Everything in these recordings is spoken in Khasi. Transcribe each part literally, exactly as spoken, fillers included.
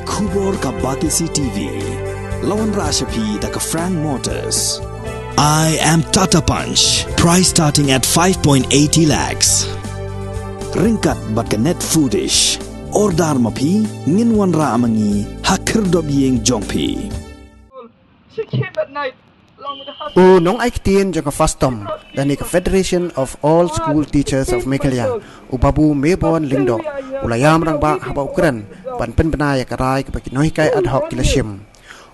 Khubor ka Batesi T V. La wanrah sha phi da ka Frank Motors. I am Tata Punch. Price starting at five point eighty lakhs. Ryngkat bad ka Net Foodish. Order ma phi, ngin wanrah ma ngi ha khyrdop ïing jong phi. She came at night along with the husband. U nongai ktien jong ka FASTOM, lane ka Federation of All School Teachers of Meghalaya, u Babu Mebon Lyngdoh, u la ïam rangbah haba u kren ban pynbna ïa ka rai kaba ki nonghikai ad hoc ki la shim.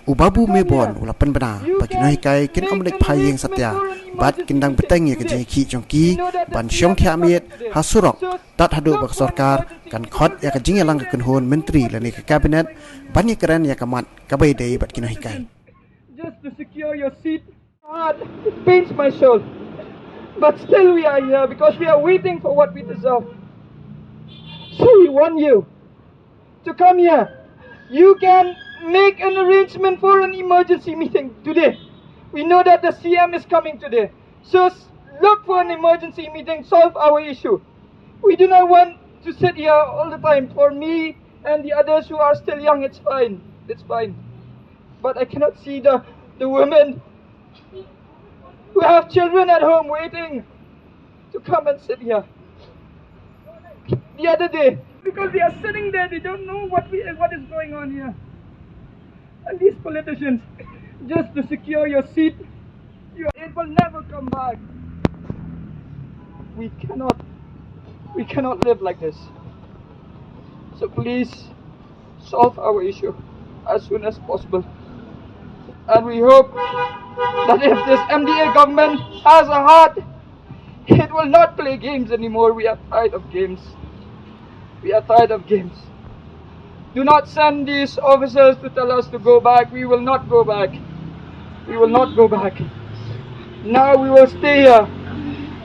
U Babu Mebon u la pynbna ba ki nonghikai kin ym leit phai ïing satia bad kin dang bteng ïa ka jingïakhih jong ki ban shong thiah miet ha surok, tad haduh ba ka sorkar kan khot ïa ka jingïalang ka kynhun myntri lane ka cabinet ban ïakren ïa ka mat kaba ïadei bad ki nonghikai. Just to secure your seat. Hard. It pains my soul. But still we are here because we are waiting for what we deserve. So we want you to come here. You can make an arrangement for an emergency meeting today. We know that the C M is coming today. So s- look for an emergency meeting, solve our issue. We do not want to sit here all the time. For me and the others who are still young, it's fine. It's fine. But I cannot see the, the women who have children at home waiting to come and sit here. The other day, because they are sitting there, they don't know what we, what is going on here. And these politicians, just to secure your seat, you, it will never come back. We cannot, we cannot live like this. So please solve our issue as soon as possible. And we hope that if this M D A government has a heart, it will not play games anymore. We are tired of games. We are tired of games. Do not send these officers to tell us to go back. We will not go back. We will not go back. Now we will stay here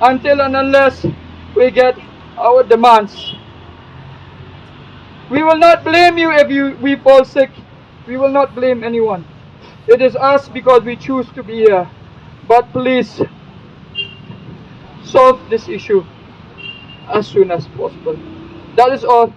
until and unless we get our demands. We will not blame you if you, we fall sick. We will not blame anyone. It is us because we choose to be here. But please solve this issue as soon as possible. That is all.